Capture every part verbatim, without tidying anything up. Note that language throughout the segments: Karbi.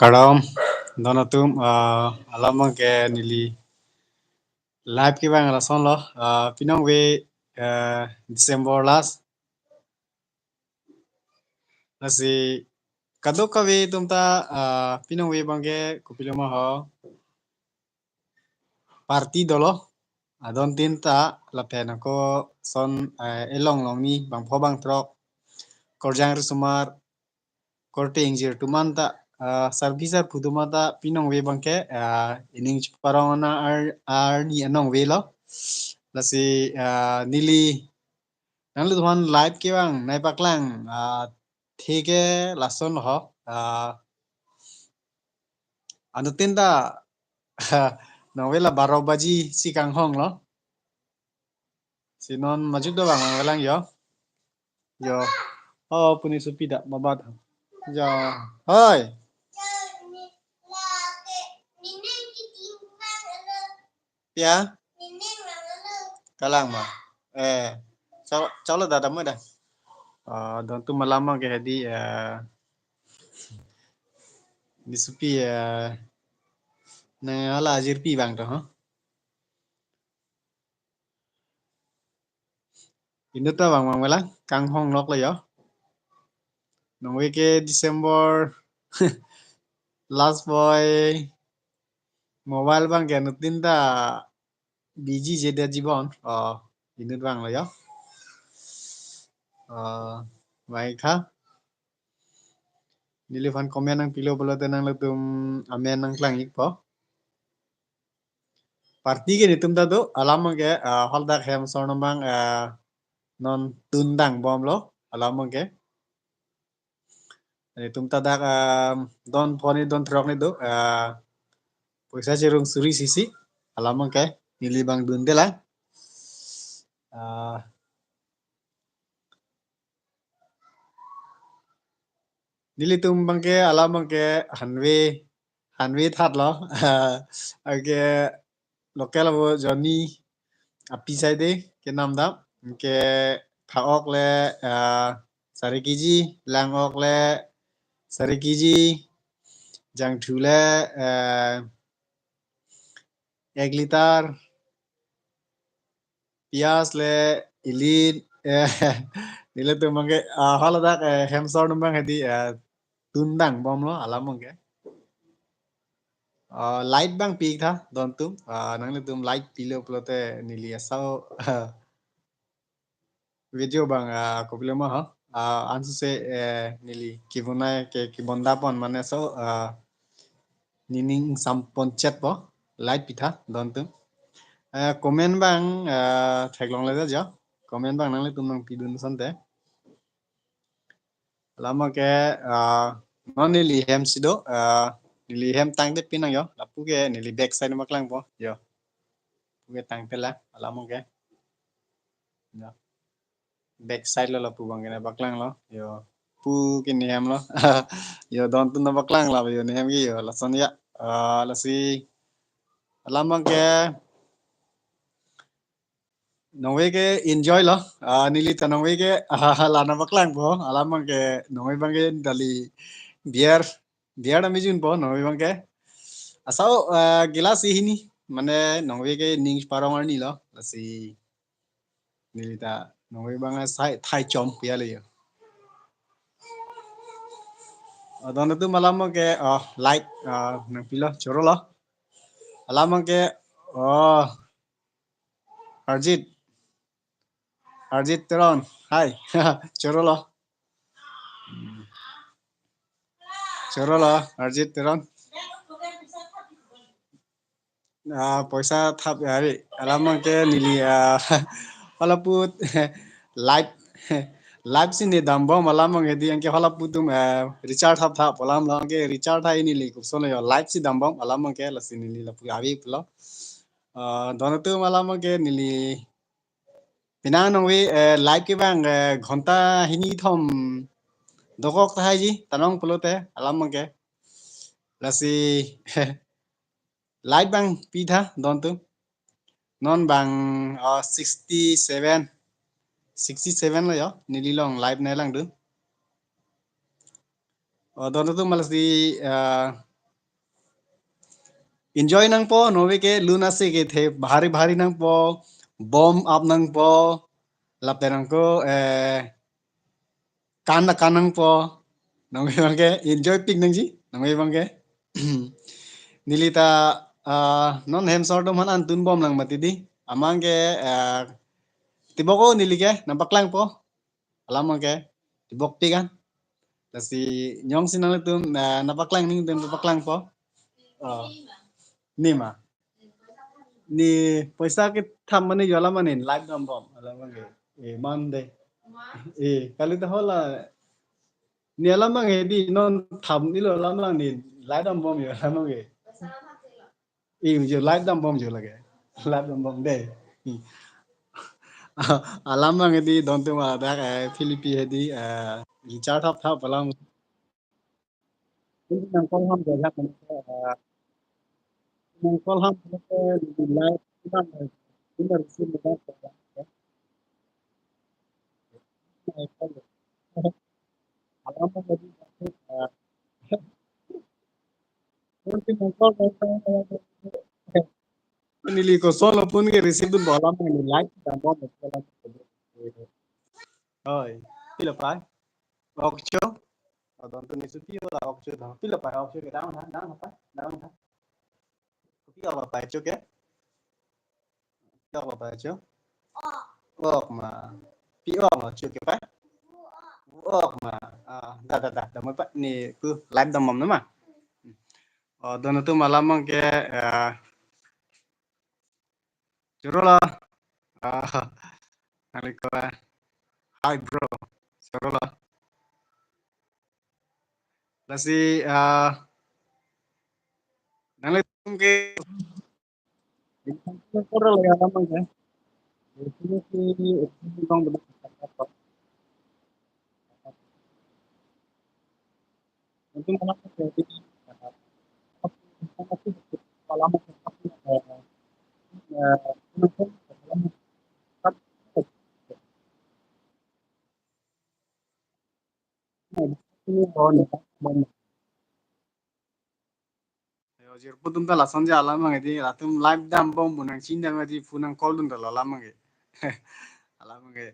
Kardom, don atum, ah, alam abangke neli live kevang lason lo, ah, pinong ve, ah, December last. Lasi kadokave atum ta, ah, pinong ve abangke kopilo ma ho. Party dolo, adon tin ta lapen ako son, eh, elong longni bangpho bangthrok, korjang risomar, korte ingjir atum anta, eh, sarpi sarpo atum anta pinong ve abangke, eh, ining chiparong ana ar-, arni anong ve lo. Lasi, eh, neli nanglitum aphan live kevang nangpaklang, ah, theke lason ho, ah, anuttin ta nong ve la baro baji si kanghong lo. Si non majut do bang vangvelang yo. Yo. Oh, puni supi da mabat. Yo. Hoi. Ya. Kalang ma. Eh. Chalo, chalo da, da mo da. Ah, don atum alam abangke hedi, eh, ni supi, eh, nang hala ajirpi bang to, ha? Inut ta bang bang mela, kanghong nok lo yo. Nong ve ke December last boy mobile abangke anuttin ta busy je dia jibon. Oh, inut bang lo yo. Oh, baik ha. Neliphan comment nangpilo pulote nanglitum amen nangklang ikpo. Party ke netum ta do, alam abangke, ah, haladak hem asor angbong, ah, non tun dangbom lo, alam abangke. Netum ta dak, ah, don phone ni don throk ni do, ah, poisa cherung suri sisi, alam abangke, neli bang dunde lang. Ah, nelitum abangke, alam abangke, hanve, hanve that lo. Anke local avo Johnny api side kenam dam. Anke tha-ok le, ah, sari kg, lang-ok le sari kg, jangthu le, eh, ek liter, piyaj le ilin, eh, nelitum abangke, ah, haladak, eh, hem asor angbong hedi, eh, tun dangbom lo, alam abangke. Ah, light bang pi tha, don atum, ah, nanglitum light pilo pulote neli asau video bang, ah, kopilo ma ho. Ah, ansose, eh, neli kevun nai ke kevun dapon mane so, ah, nening sampon chet po, light pi tha, don atum. Eh, comment bang, ah, theklong le jo. Comment bang nanglitum nangpidun asonte. Alam abangke, ah, non neli hem si do, ah, neli hem tangte pinang yo. Lapu ke neli back side nangpaklangpo yo. Lapu ke tangte la, alam abangke. Yo. Back side lo lapu abangke nangpaklang lo. Yo. Pu ke nehem lo. Yo, don atum nangpaklang la yo nehem ke yo. Lason ya. Ah, lasi alam abangke nong ve ke enjoy lo. Ah, neli ta nong ve ke, ah, la nangpaklangpo. Alam abangke nong ve abangke dali beer, beer amijunpo nong ve abangke. Asau, ah, glass ihini. Mane nong ve ke ining chiparong arni lo. Lasi neli ta nong ve abang sai thai chom pu ya le yo. Oh, don atum alam abangke, oh, light, ah, nangpilo, choro lo. Alam abangke, oh, Arjit. Arjit Teron. Hi. Choro lo. Choro lo, Arjit Teron. Ah, poisa thap ya ri. Alam abangke neli, ah, halapu live, live si ne dambom alam abangke di anke halapu atum, ah, recharge thap thap alam abangke recharge thai neli kupson yo live si dambom alam abangke lasi neli lapu ave pulo. Ah, don atum alam abangke neli penang nong ve, eh, live kevang, eh, ghonta hini thom dokok tahai ji, tanong pulote, alam abangke. Lasi, live bang pi tha, don atum. Non bang, oh, sixty seven. Sixty seven lo yo, neli along live nanglang dun. Oh, don atum lasi, eh, enjoy nangpo, nove ke lun ase kethe bhari bhari nangpo, bom ap nangpo, lapen nangko, eh, kan na kan nangpo, nangve abang ke enjoy pik nangji, nangve abang ke. Neli ta, ah, non hem sar atum aphan an tun bom lang mati di, amatke, ah, tibok o neli ke, nangpaklangpo. Alam abang ke, tibok pik an. Lasi jongsi nanglitum, eh, nangpaklang nelitum paklangpo. Oh. Nima. Ne poisa kethap mane jo alam mane live dam bom. Alam abang ke. Eh, Monday. Eh, kali ta hala. Ne alam abang ke di non tham nilo alam abang ne live dam bom jo alam abang ke. Ih, jo live dam bom jo lake. Live dam bom dei. Ih. Alam abang hedi don atum adak, eh, Philippi hedi, eh, char thap thap alam. Ini nang call ham jo lak, eh, nang call ham jo lak, eh, live, eh, ini receive mo lak, eh. Alam abang hedi, eh, Neli ko solo pun ke receive dun bola mane like tambah bola. Oi, pilo pai? Okcho. Adon tu nisu pilo la okcho dah. Pilo pai okcho ke down ha, down ha, down ha. Pilo la pai cho ke? Pilo la pai cho? Ok ma. Pi ok ma cho ke pai? Ok ma. Ah, dah, dah, dah. Dah mo pai ne ku live dam bom nama. Oh, don atum alam abang ke, eh, choro la. Ah, nangli ko, eh, hi bro. Choro la. Lasi, eh, nanglitum ke, choro la alam abang ke. Yo, jirpo atum ta lason ja alam abang hedi, latum live dam bom pu nangchini dam hedi, pu nang call dun ta lo alam abang ke. Alam abang ke.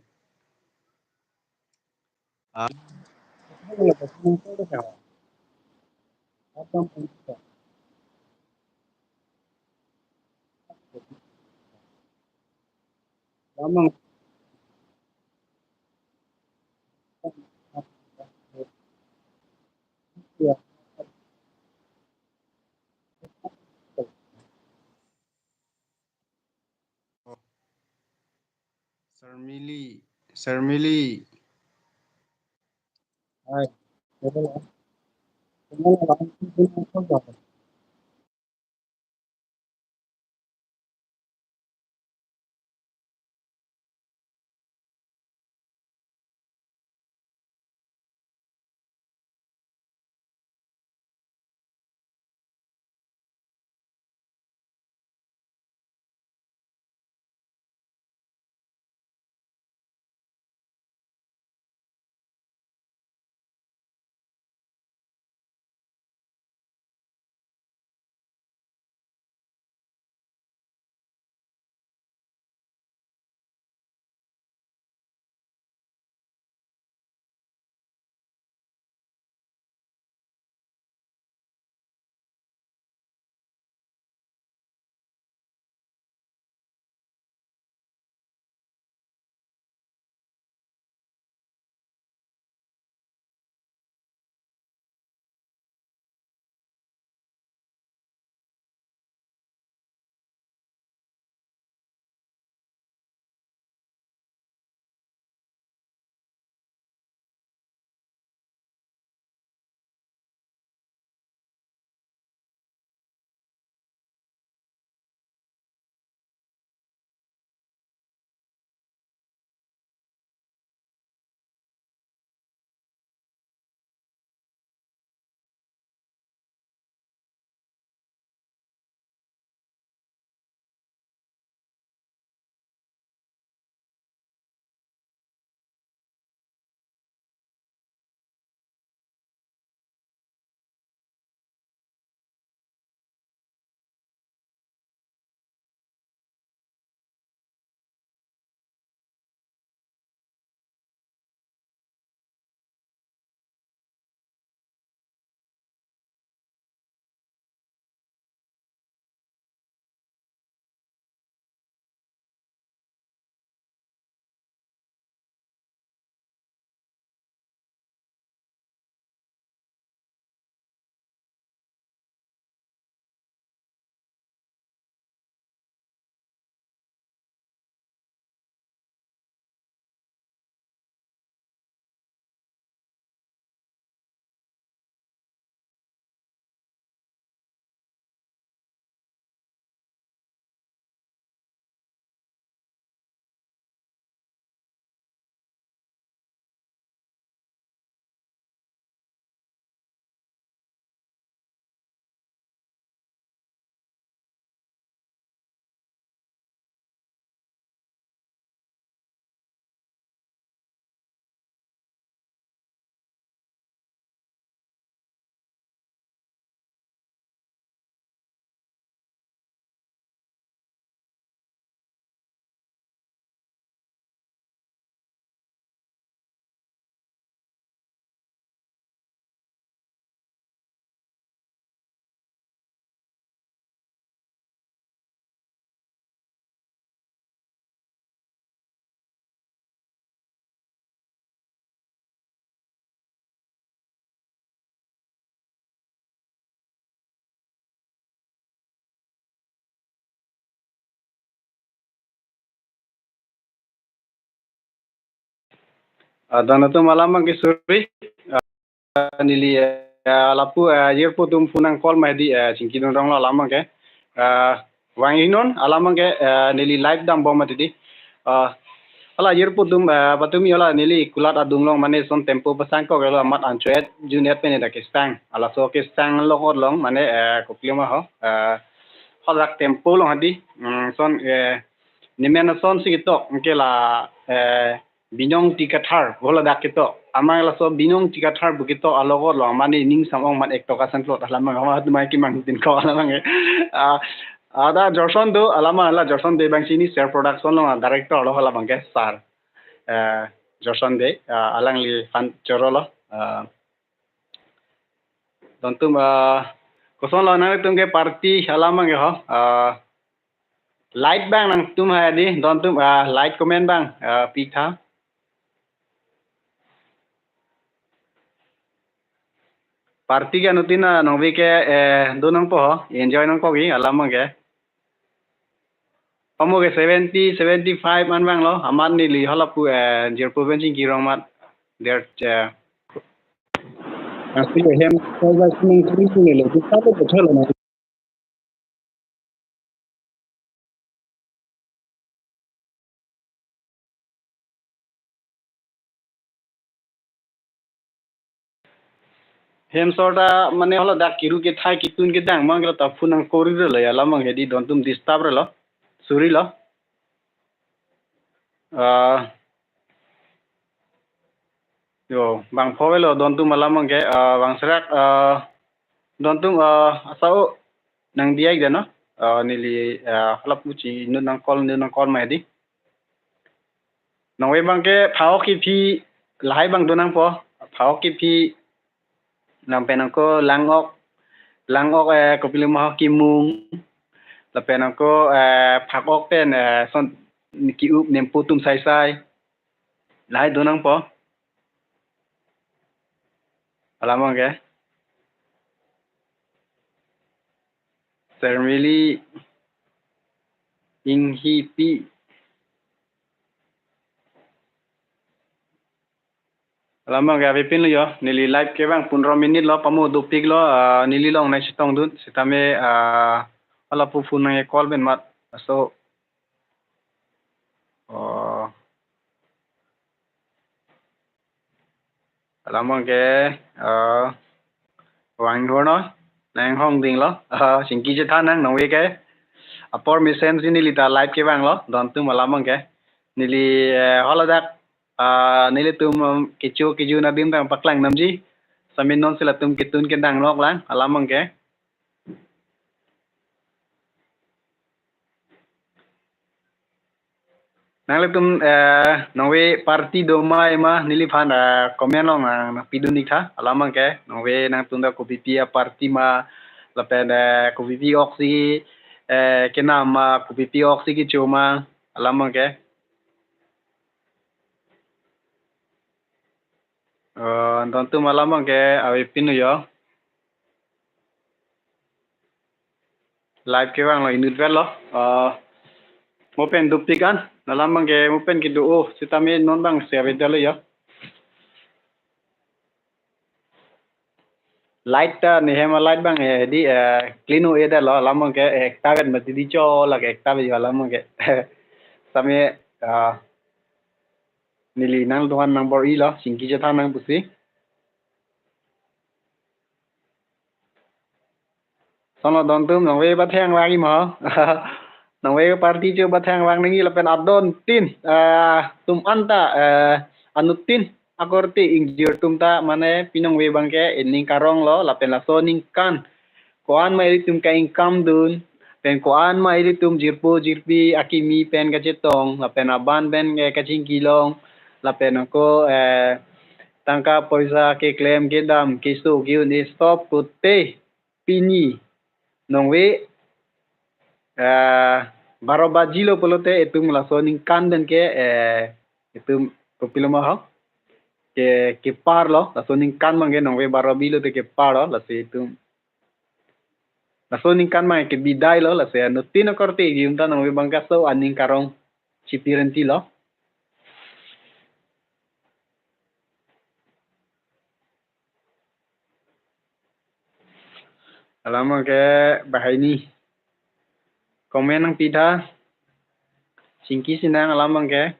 Ah. Lamang. Sir Mili, Sir Mili. Hai. Ah, don atum alam abangke suri. Ah, neli, ah, lapu, ah, jirpo atum phone nang call ma hedi, ah, chingki dun rong lo alam abangke. Ah, vang inon alam abangke, ah, neli live dambom ma hedi. Ah, hala jirpo atum, ah, patumi hala neli kulat adung along mane son tempo pasang kok lo amat ancho-et jun-et pen dak kesang. Halaso kesang along orlong mane, ah, kopilo ma ho. Ah, hala tempo along hedi. Hmm, son, eh, nemen asonsi ketok, anke la, eh, Binong T Kathar, hala dak ketok. Amat laso Binong T Kathar pu ketok along orlong, mane ning sam-ong mat ek toka san plot alam abang, amat atum ke mang tin ko alam abang. Ah, ada Jorson do, alam abang la Jorson Bey abang chini, Ser Production along director lo hala abangke sir. Eh, Jorson Bey, ah, alangliphan choro lo. Ah, don atum, ah, koson lo nangtum ke party alam abangke ho. Ah, like abang nangtum ha hedi, don atum, ah, like comment abang, ah, pitha. Party ke anuttin, ah, nonve ke, eh, do nangpo ho, enjoy nangpo ke alam abangke. Pamo ke seventy, seventy-five an vang lo, amat neli hala pu, eh, jirpo pen chingki rong amat. Der, eh, asli hem, saya senang kali sini lo, kita tuh betul lo. Hem sorta mane hala dak kiru kethai kitun kedang mang kela ta phone nang kori relo ya, alam abang hedi don atum disturb relo, suri lo. Ah, yo, bang pho avelo don atum alam abangke, ah, bang serak, ah, don atum, ah, asao nang diak dano, ah, neli, ah, hala pu chi inut nang call, inut nang call ma hedi. Nonve abangke phak-ok kephi lahai abang do nangpo, phak-ok kephi lapen ako lang-ok, lang-ok, eh, kopilo ma ho, kimung, lapen ako, eh, phak-ok pen, eh, son ki-up nempo atum sai sai. Lahai do nangpo. Alam abangke. Sermili Inghipi. Alam abangke avepin lo yo, neli live ke vang pundro minute lo, pamo dopik lo, ah, neli along nang chetong dun, sitame, ah, hala pu phone nang call pen amat, aso, oh, alam abangke, ah, vang hor no, nang hong ding lo, ah, chingki chethan nang nonve ke, apor mesensi neli ta live ke vang lo, don atum alam abangke, neli, eh, hala dak, ah, nelitum, um, kecho kejun adim abang paklang damji. Sami non si latum ketun kedang nok lang, alam abangke. Nanglitum, eh, nonve party do ma ema neliphan, eh, comment along nang, nang pidun ik tha, alam abangke, nonve nangtum ta kopipi aparty ma, lapen, eh, kopipi oksi, eh, kenam ma, kopipi oksi kecho ma, alam abangke. Eh, don atum alam abangke avepin lo yo. Live ke vang lo, inut vet lo. Eh, mo pen dopik an, alam abangke mo pen kedo o, sitame non abang se avedetlo yo. Light ta, ne hem a light abang, eh, di, eh, clean o-edetlo, alam abangke, eh, ekta vet mati di cho, lake ekta vet yo alam abangke. Sami, ah, neli nang dohan nang bor-ilo, chingki chethan nang pusi. Sonlo don atum, nonve bathang vang imo. Nonve party cho bathang vang nangji lapen adon tin, ah, atum anta, eh, anuttin akorte ingjir atum ta mane pinongve abangke ining karong lo, lapen laso ningkan ko-an ma ilitum ka-income dun, pen ko-an ma ilitum jirpo jirpi akimi pen kachetong, lapen aban pen, eh, kachingki long, lapen ako, eh, tangka poisa keklem kedam keso ke-un-e stop kote pini nonve, eh, baro baji lo pulote itum laso ningkan pen ke, eh, itum kopilo ma ho, ke, kepar lo, laso ningkan abangke nonve baro baji lote kepar lo, lasi itum laso ningkan abangke bidai lo, lasi anuttin akorte jumta nonve abangke laso aning karong chipirenti lo. Alam abangke banghini. Comment nangpi tha. Chingki sinang alam abangke.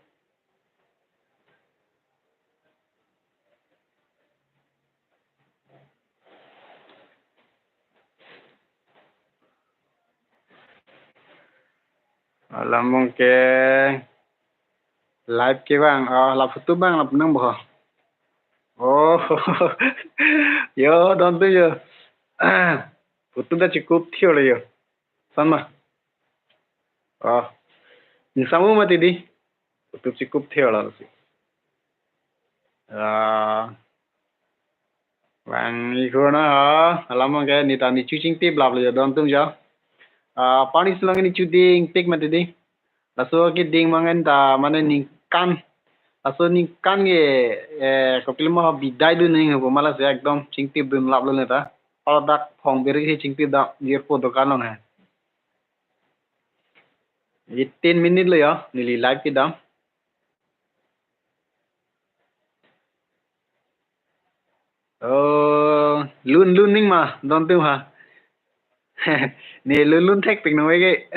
Alam abangke live ke bang, oh, la photo bang, la penang boho. Oh, yo, don atum yo. Photo ta chikup thio le yo. San ma. Oh, ingsamung mati di. Photo chikup thio lasi. Ah, bang ikhona ha, alam abangke neta nichu chingtip lap le yo don atum yo. Ah, pani sulong nichu dingpik mati di. Laso keding mangen ta mane ningkan. Laso ningkan ke, eh, kopiloma bidai dun ning pu ma lasi ekdom chingtip dun lap lo neta. Paladak phong beri si chingtip dam jirpo dokan along he. Eighteen minute lo yo, neli live kedam. Oh, lun lun ning ma, don atum ha. Ne lun lun thekpik nang veke.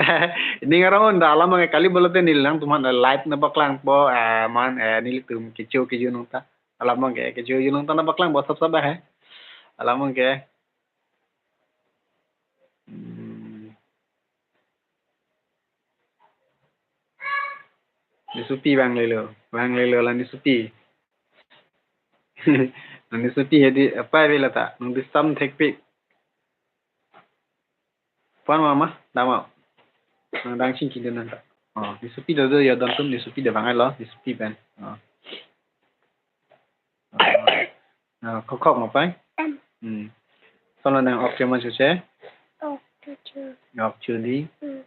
Ning arong un da alam abangke kali pulote neli nangtum aphan live nangpaklangpo, eh, man, eh, nelitum kecho kejun nang ta. Alam abangke kecho kejun nang ta nangpaklangpo sap sap he. Alam abangke. Hmm. Nesopi bang lelo, bang lelo la nesopi. Nesopi hedi apa vela ta, nang disturb thekpik. Pan mama, dama. Nang dang chingki dun nang ta. Oh, nesopi do do yo don atum, nesopi do bang ai lo, nesopi pen. Oh. Oh. Ah, khok khok ma pai? Em. Hmm. Solo nang ok chuma chuche? Ok chuche. Ok chuli. Hmm.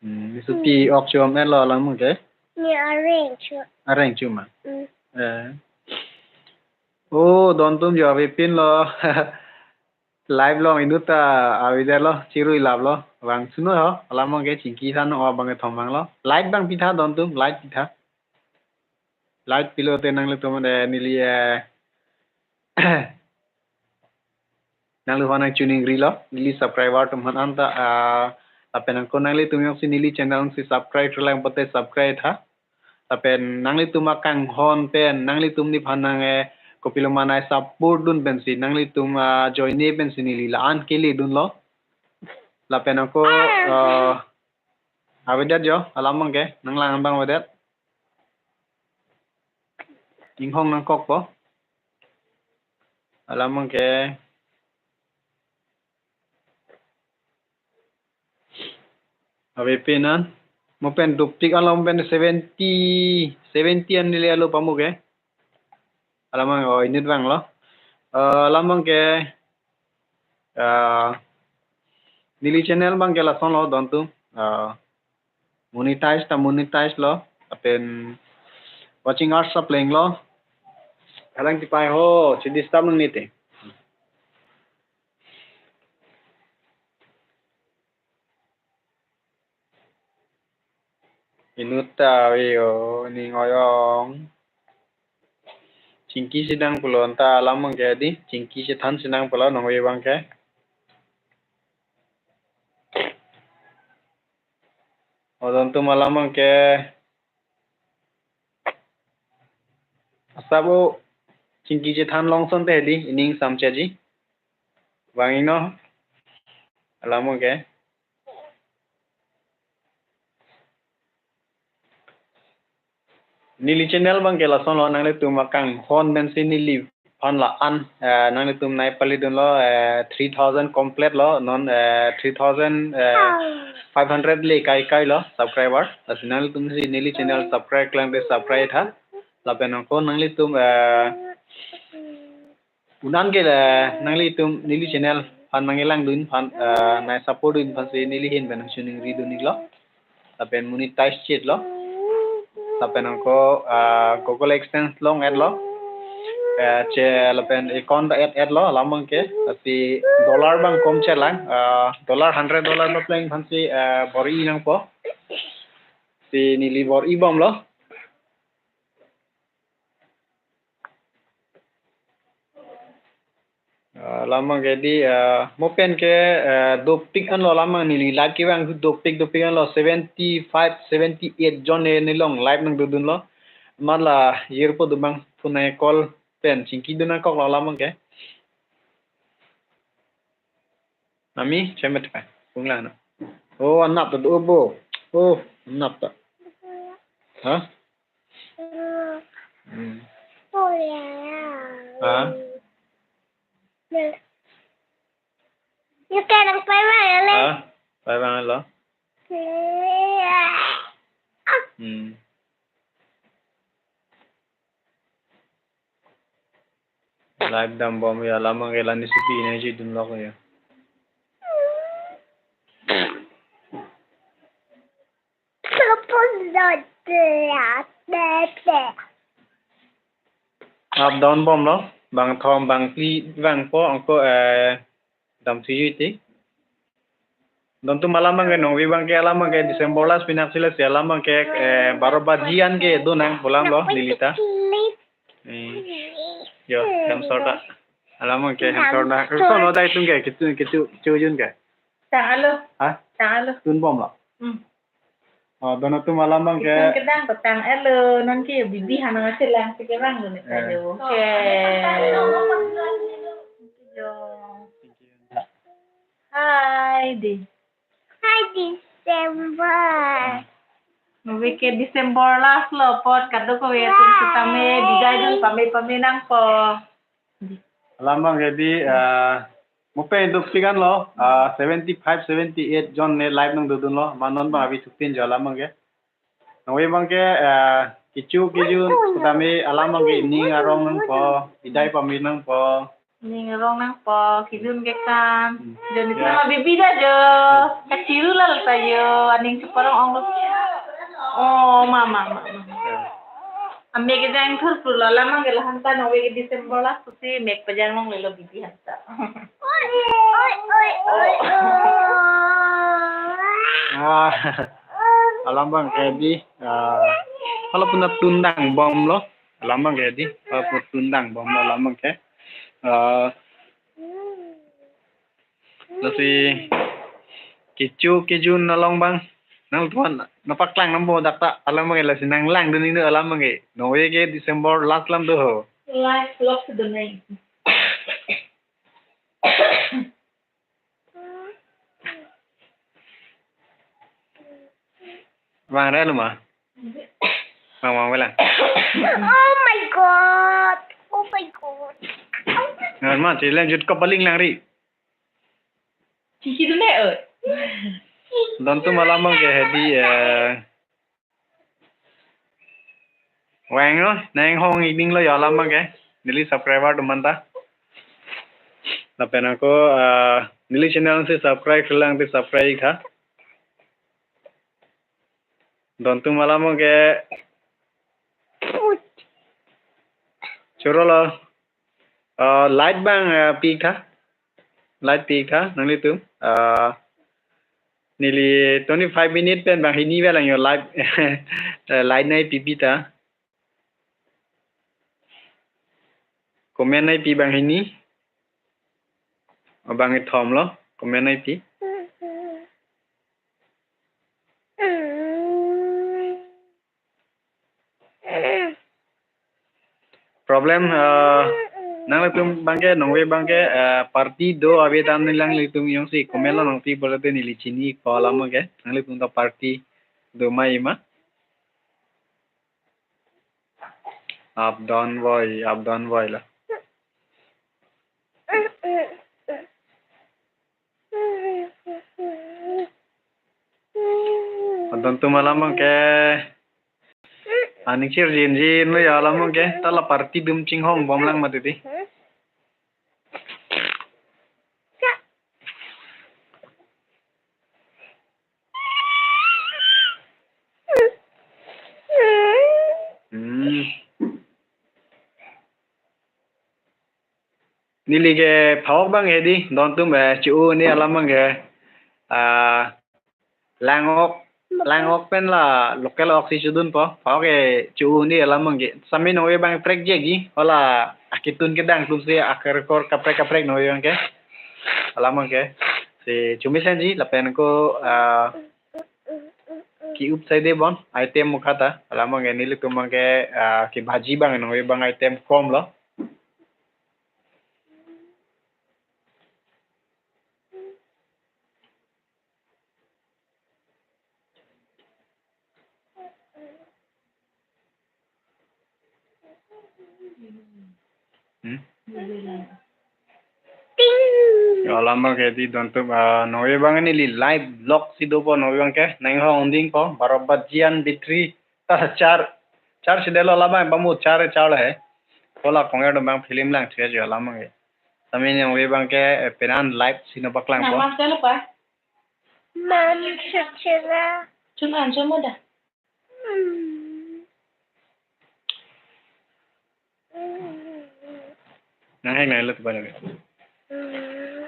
Hmm. Nesopi ok chuma lo alam abangke? Ne areng chu. Areng chuma. Hmm. Eh. Oh, don atum yo avepin lo. Live along inut ta avedet lo, chirui lap lo. Bang suno ho, alam abangke chingki than o bang kethom bang lo. Live bang pi tha don atum, live pi tha. Live pilote nanglitum de neli, eh, nangliphan nangchiningri lo, neli subscriber atum aphan anta, ah, lapen angko nanglitum jongsi neli channel si subscribe lang pote subscribe tha. Lapen nanglitum akanghon pen, nanglitum nephan nang, eh, kopiloma nai support dun pensi, nanglitum, ah, join-e pensi neli la-an kele dun lo. Lapen angko, ah, avedet yo, alam abangke, nanglang abang avedet. Inghong nangkokpo. Alam abangke. Avepin an. Mo pen dopik alam pen seventy, seventy an neli alo pamu ke. Alam abang, oh, inut bang lo. Eh, alam abangke, eh, neli channel abangke lason lo don atum. Eh, monetize ta monetize lo. Lapen watching hours ta pleng lo. Kalang tipai ho, chi disturb nangne te. Inut ta ave yo, ning oyong. Chingki sinang pulo anta alam abangke di, chingki chethan sinang pulo nang ave abangke. O don atum alam abangke. Asap o chingki chethan long asonte di, ining samcheji. Vang ino. Alam abangke. Neli channel abangke lason lo, nanglitum akanghon pensi neliphan la-an, eh, nanglitum nai pali dun lo, eh, three thousand complete lo, non, eh, three thousand, eh, five hundred le kai kai lo subscriber. Lasi nanglitum si neli channel subscribe klang te subscribe tha. Lapen angko nanglitum, eh, un-an ke le nanglitum neli channel aphan mangelang dun aphan, eh, nai support dun aphan si neli ahin pen nangchiningri dun iklo. Lapen monetize chit lo. Lapen angko, eh, Google AdSense long-et lo. Eh, che lapen account add-et lo alam abangke. Lasi dollar abang kom chelang, eh, dollar hundred dollar papleng aphan si, eh, bor-i nangpo. Si neli bor-i bom lo. Ah, alam abangke di, ah, mo pen ke, ah, dopik anlo alam abang, neli live kevang dopik dopik anlo, seventy five, seventy eight jon ne nelong live nangdodunlo. Amat la jirpo do abang phone call pen chingkidun nangkoklo alam abangke. Ami chemet pa. Punglang na. Oh, anap ta do bo. Oh, anap ta. Ha? Hmm. Ha? You can play my Ha? Pai bang lo. Hmm. Live dambom ya, alam abangke la nisi pi nangchidunlok ya. Up down bomlo, bang thom bang phli vangpo, anke, eh, dam thuji ti. Dontum alam abangke, nongve abangke alam abangke December last pinak sila si alam abangke, eh, baro baji an ke do nang pulang lo, Lilita. Eh, yo, hem sorta. Alam abangke hem sorta. Sono dai tung ke, kitu, kitu, kitu jun ke. Tang alo. Ha? Tang alo. Tun bomlo. Hmm. Oh, dontum alam abangke. Ikan kedang petang alo, non ke bibi hana selang si kevang lo ni. Eh. Ayo, oke. Hai, di. Hai, December. Nongve ke December last lo, apot kadokave atum sitame, bidai dun pame pame nangpo. Alam abangke di, ah, mo pen dopik anlo, ah, seventy five, seventy eight jon ne live nangdodunlo, ma non abang abi thupin jo alam abangke. Nongve abangke, ah, kecho kejun sitame alam abangke ning arong nangpo, bidai pame nangpo. Ning arong nangpo, kejun ke kan. Hmm. Joni ya. Sama bibi da jo. Kachiru lal ta jo, aning cheparong onglo. Oh, mama, mama. Ya. Amek kejang thur pulo, alam abangke la hanta nongve ke December last pusi mek pejang longlelo bibi hanta. Oi, oi, oi, oi. Ah, alam abangke di, ah, kalau puna tundang bomlo, alam abangke di, kalau puna tundang bomlo, alam abangke. Ah, lasi kecho kejun along abang. Nangtum aphan nangpaklang nangpo dak ta alam abangke, lasi nanglangdun indo alam abangke. Nongve ke December last alam do ho. Last vlog do nai. Vang re lo ma. Vang, vang, vang. Oh my God. Oh my God. Ngan ma, chilen jut kapaling lang ri. Chichi dun ne, eh. Dontum alam abangke hedi, eh. Vang lo, nang hong igning lo ya alam abangke. Neli subscriber atum anta. Lapen ako, eh, neli channel si subscribe lang ti subscribe tha. Dontum alam abangke. Choro lo. Ah, light abang, ah, pi tha. Light pi tha, nanglitum. Ah, neli twenty-five minute pen banghini velang yo live. Eh, light nangpi pi tha. Comment nangpi banghini. Oh, bangkethom lo. Comment nangpi. Problem, eh, nanglitum abangke, nongve abangke, eh, party do ave dam ni, nanglitum jongsi comment lo nangpi pulote neli chini ko alam abangke, nanglitum ta party do ma ema. Up down voi, up down voi la. Dontum alam abangke. Aning chirjin jin lo ya alam abangke. Ta la party dum chinghong bom lang mati di. Hmm. Neli ke phawok abang hedi, dontum, eh, chu ni alam abangke, ah, langok, Lang-ok pen la local ok si chodunpo. Pha-ok ke chu-un di alam abang ke. Sami nonve abang track jegi. Hala akitun kedang atum si akar kor kaprek kaprek nonve abang ke. Alam abang ke. Si chumi senji lapen ko, ah, ki-up sai de bon item mukha ta. Alam abang ke nelitum abang ke, ah, kebhaji abang nonve abang item kom lo. Hmm? Ting! Yo, alam abang ke di don atum, ah, nonve abang neli live vlog si dopo nonve abang ke. Nang hong ding ko, baro baji an battery ta char, charge delo alam abang pamu char char he. Kola konger dong abang film lang chua chua alam abang ke. Sami nonve abang ke, eh, penan live si nopaklangpo. Nama siapa? Mam Shakira. Cuma cuma dah. Hmm. Nang hai nai lo tu bana. Hmm.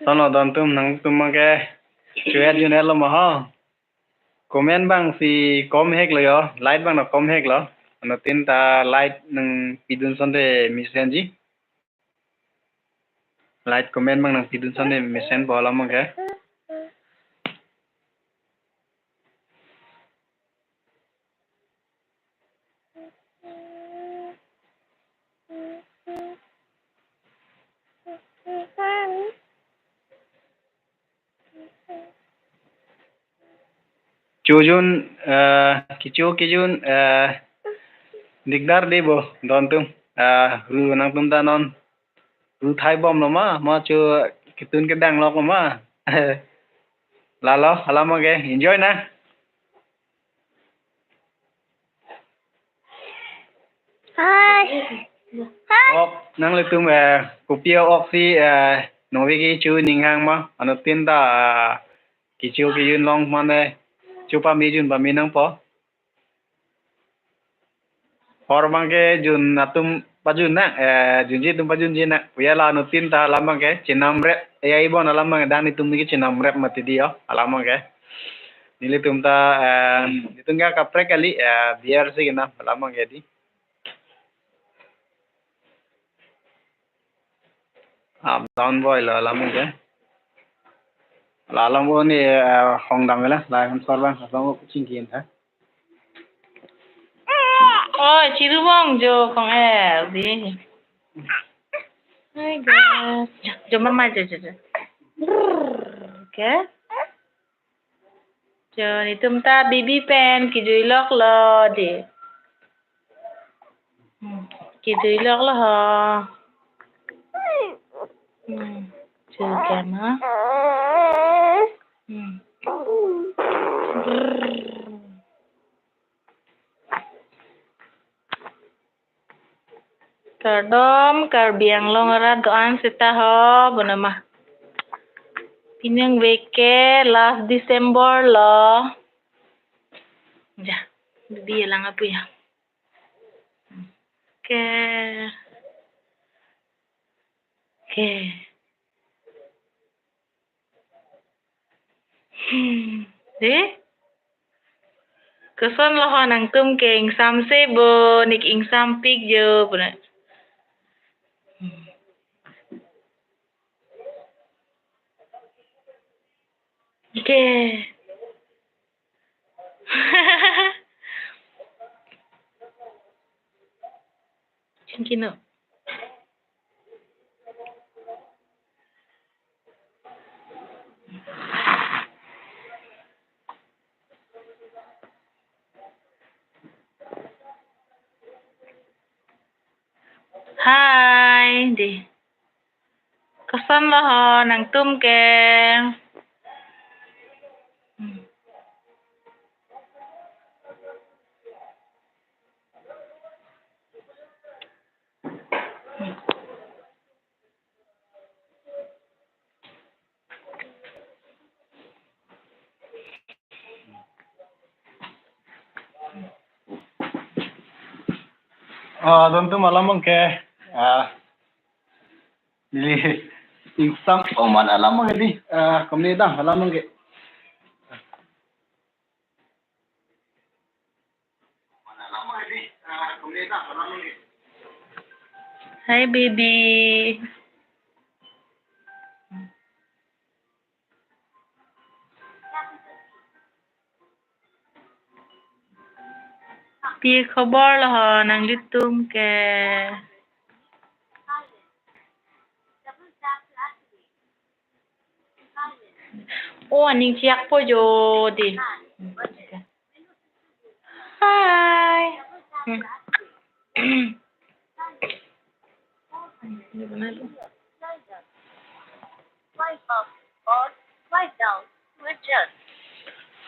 Sono don atum nangtum abang ke. Chua jun lo ma ho. Comment abang si kom hek lo yo. Like abang no kom hek lo. Anuttin ta like nangpidun sonte mesenji. Like comment abang nangpidun sonte mesenpo alam abang ke. Chojun, eh, kecho kejun, eh, dikdar de bo, don atum, eh, ru nangtum ta non, ru thai bom lo ma, ma cho ketun kedang lok lo ma. Lalo, alam abang ke, enjoy na. Hai. Hai. Ok, nanglitum, eh, kopi ok si, eh, nonve ke chu ning hang ma, anuttin ta, eh, kecho kejun long mane, chu pame jun pame nangpo. Hor abang ke jun atum pajun na, eh, junji atum pajunji na. Puya la anuttin ta alam abang ke chenam rep, eh, ai bon alam abang dan itum ni ke chenam rep mati di yo, alam abang ke. Nelitum ta, eh, itum ka kaprek kali, eh, biar si kena alam abang ke di. Ah, down boy lo alam abang ke. La alam abang ni, eh, hong dam la, la ham sor abang, abang ko chingki tha. Oi, chiru bong jo kong er di. Hai guys. Jo, jo mama jo, jo, jo. Brrr, okay. Jo, netum ta bibi pen kejui lok lo di. Hmm, kejui lok lo ho. Hmm, jo kema. Hmm. Kardom, Karbi Anglong arat do-an seta ho, bonama. Pini ningve ke last December lo. Ja, bibi lang apu ya. Oke. Oke. Hmm. De? Koson lo ho nangtum ke ingsamse bo, nek ingsampik jo, pura. Hmm. Oke. Chingki no. Hai, di. Koson lo ho, nangtum ke. Hmm. Ah, don atum alam abang ke, ah, neli Ingsam oman alam abang ke di, eh, komne dang alam abang ke. Hi, baby. Pi khobor lo ho, nanglitum ke? Oh, aning chiak po jo di. Hi. Hmm.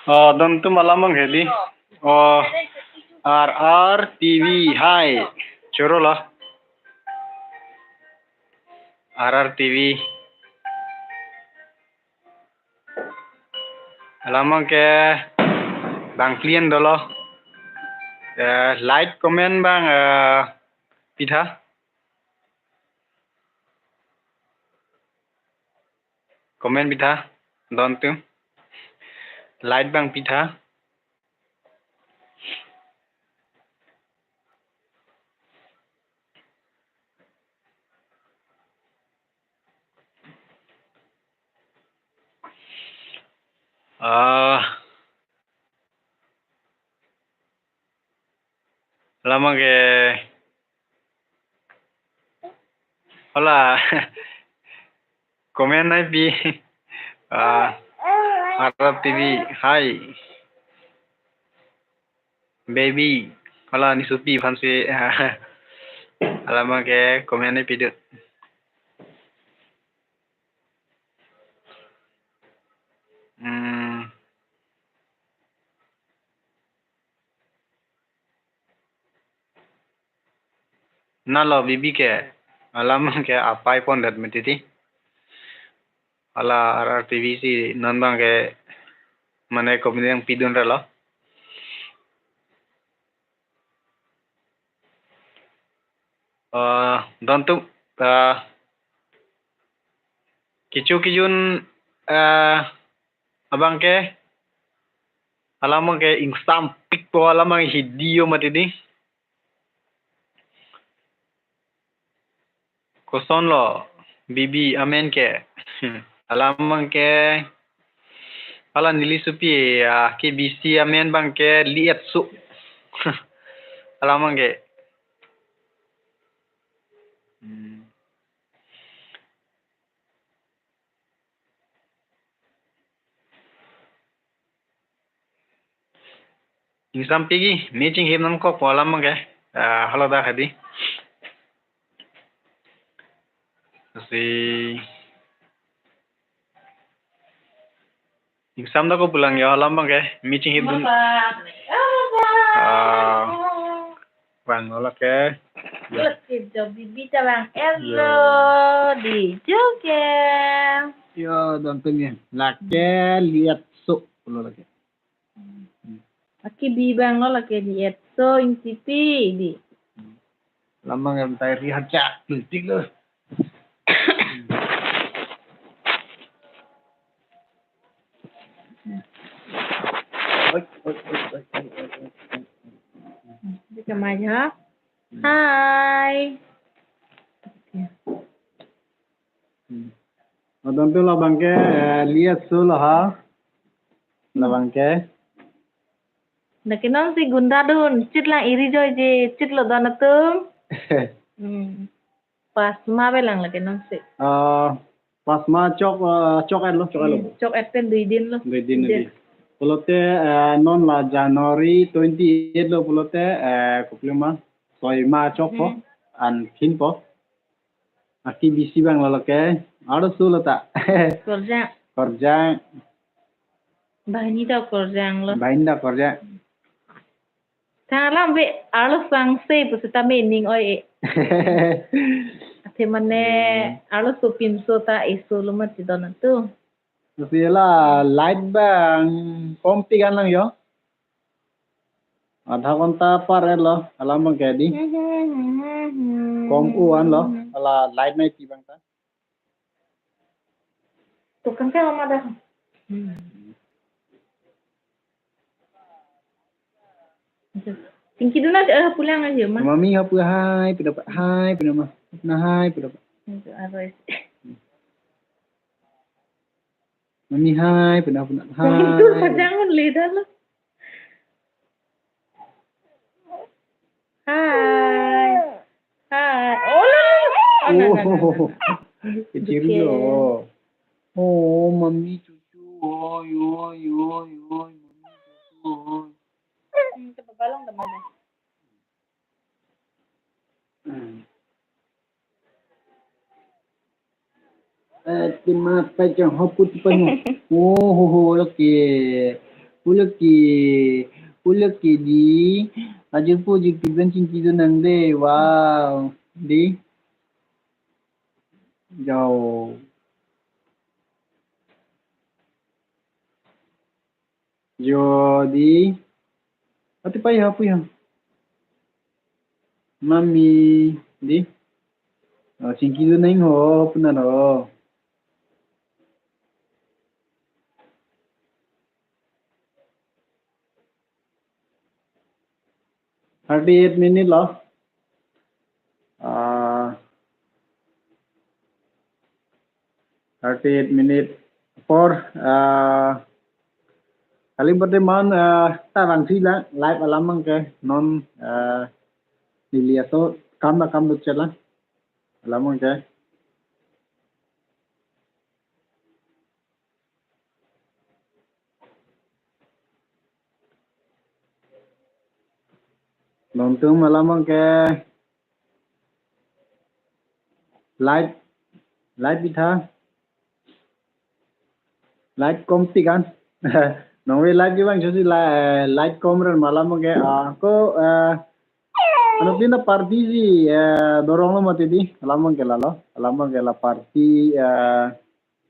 Oh, don atum alam abang ke di. Oh, R R T V, hi. Choro lo. R R T V. Alam abang ke bang clear dolo. Eh, like, comment abang, eh, pitha. Comment pitha, don atum. Like abang pitha. Ah. Alam abang ke, hala, comment nangpi. Ah, R R T V, hi. Baby, hala, nesopi aphan si. Alam abang ke comment nangpi dut. Hmm. Nalo baby ke, alam abang ke apai pon dat mati di. Hala R R T V si non abang ke mane comment nangpidun ra lo. Eh, don atum, eh, kecho kejun, eh, abang ke, alam abang ke ingsampik po, alam abang hidi jo mati di. Koson lo baby amen ke? Alam abang ke, hala, neli sopi, ah, K B C amen abang ke Lietso. Alam abang ke. Hmm. Ingsampik ji, me chinghip nangkok po alam abang ke. Ah, hala dak hadi. Si ingsam dako pulang jo alam abang ke, me chinghip dun. Bapak. Ah, bang lo lake. Jo. Lake jo baby ta bang. Elo. Yo. Di joget. Yo, don atum ya. Lake Lietso lo lake. Aki bi bang lo lake Lietso Ingtipi di. Alam abang em tai ri hajak, politik lo. Oi, oi, oi. Di kamai ha? Hmm. Hi. Oke. Hmm. Adon tu labang ke, eh, Lietso lo ha. Labang ke. Dak ke non si gunda dun, chit lang iri joije, chit lo don atum. Hmm. Pasma belang lake non si. Ah, pasma chok, ah, chok et lo, chok et lo. Hmm, chok et pen dui din lo. Dui din. Dui din. Dui. Pulote, eh, non la January twenty-eight lo pulote, eh, kopi ma, soi ma chok po, hmm, an thin po. Aki bisi bang lo lake, arloso lo ta. Korjang. Korjang. Banghini ta korjang lo. Banghini ta korjang. Thang alam be arloso angse pusi ta mening oi e. Athe mane, hmm, arloso pinso ta eso lo mati don atum. Lasi la light bang kompik an lang jo. Adha ghonta par et lo, alam bang ke di. Kom u an lo, hala light nangpi bang ta. Tukang ke mama dah. Hmm. Chingki dun na, eh, pulang aja, ma. Mami hapu hai, pendapat hai, pendapat. Na hai, pendapat. Itu arwah. Mami hai, pendapat hai. Itu pajang pun leda lo. Hai. Hai. Oh, no, no, no. Oh, no, no, no, no. Kecil. Oke. Juga. Oh, mami cucu. Oi, oi, oi, oi, mami cucu. Oi. Hmm, coba balong teman. Hmm. Eh, tima pachang hoput panyo. Oh, ho, ho, laki. Ulaki. Ulaki di. Aja pu ji piben chingki dun nang de. Wow. Di. Jao. Jodi. Ati pa ya, pu ya. Mami, di. Oh, chingki dun nang ho, puna ro. Thirty-eight minute lo. Ah, thirty-eight minute apor, ah, kali bate man, ah, ta vangthu lang, live alam abang ke non, ah, neli aso kam na kam do chet lang alam abang ke. Nontum alam abang ke live, live pitha, live kom ti kan. Nong ve live ke bang josi live, live kom ren ma alam abang ke, ah, ko, eh, ano tina party si, eh, dorong lo mati di, alam abang ke lalo, alam abang ke la party, eh,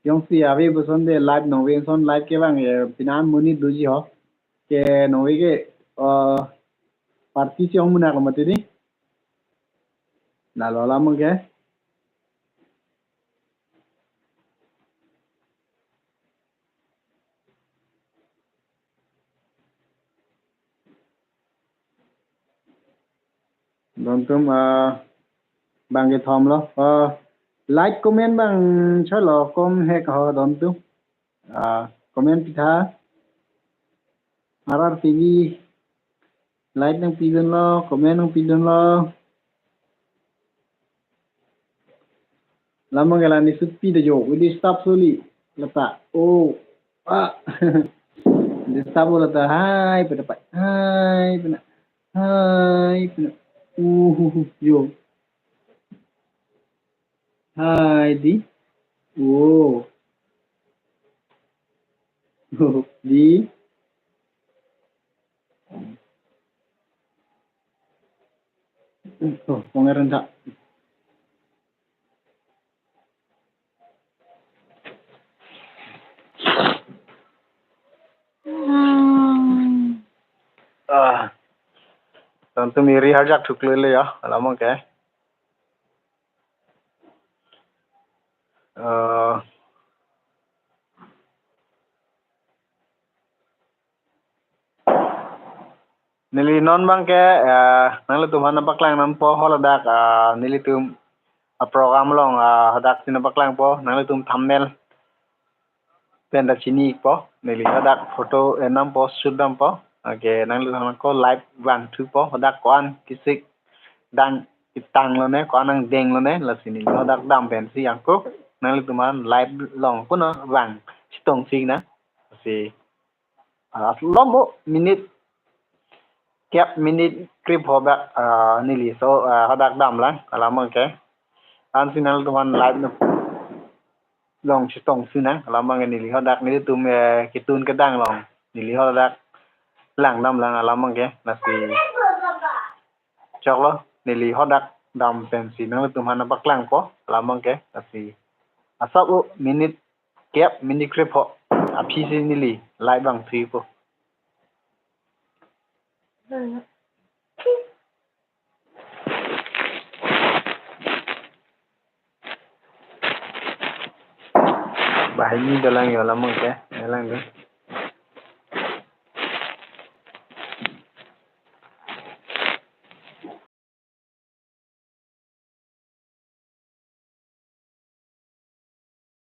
jongsi ave puson de live nong ve son live ke bang, eh, pinan monit doji ho. Ke nong ve ke, eh, party si ong munak lo mati di. Lalo alam abang ke. Nontum, ah, bang kethom lo. Ah, like, comment bang cholo, kom hek ho nontum. Ah, comment pitha. R R T V. Like nangpi dun lo, comment nangpi dun lo. Alam abang ke la ni supi de jo, we disturb soli. Lata. Oh. Ah. Disturb lata. Hai, pada pa. Hai, pena. Hai, pena. Uh, uh, uh, jo. Hai, di. Oh. Oh, di. Oh, pongeren tak. Ah, tentu miri harjak thuk lele ya, alam abang ke. Eh, neli non abang ke, eh, nanglitum aphan nangpaklang nangpo ho ladak, eh, nelitum aprogram along, eh, hadak si nangpaklangpo, nanglitum thumbnail pen ta chinipo, neli hadak photo, eh, nangpo, shoot nangpo. Okay, nanglitum aphan ko live vangthupo, hadak ko-an kisik dang itang lone, ko-an angdeng lone, lasi neli hadak dam pensi angko nanglitum aphan live along kuno vang chetong si nang. Si, ah, lombo minute kep minute krip ho bak, ah, neli so, ah, hadak dam lang, alam abang ke. Ansi nanglitum aphan live no long chetong si nang, alam abang ke neli hadak nelitum, eh, ketun kedang along neli hadak lang dam lang, alam abang ke. Lasi choklo, neli hadak dam pensi nanglitum aphan nangpaklangpo, alam abang ke. Lasi asap o minute kep minute krip ho aphi si neli live vangthupo. Banghini dolang yo alam ke, dolang do.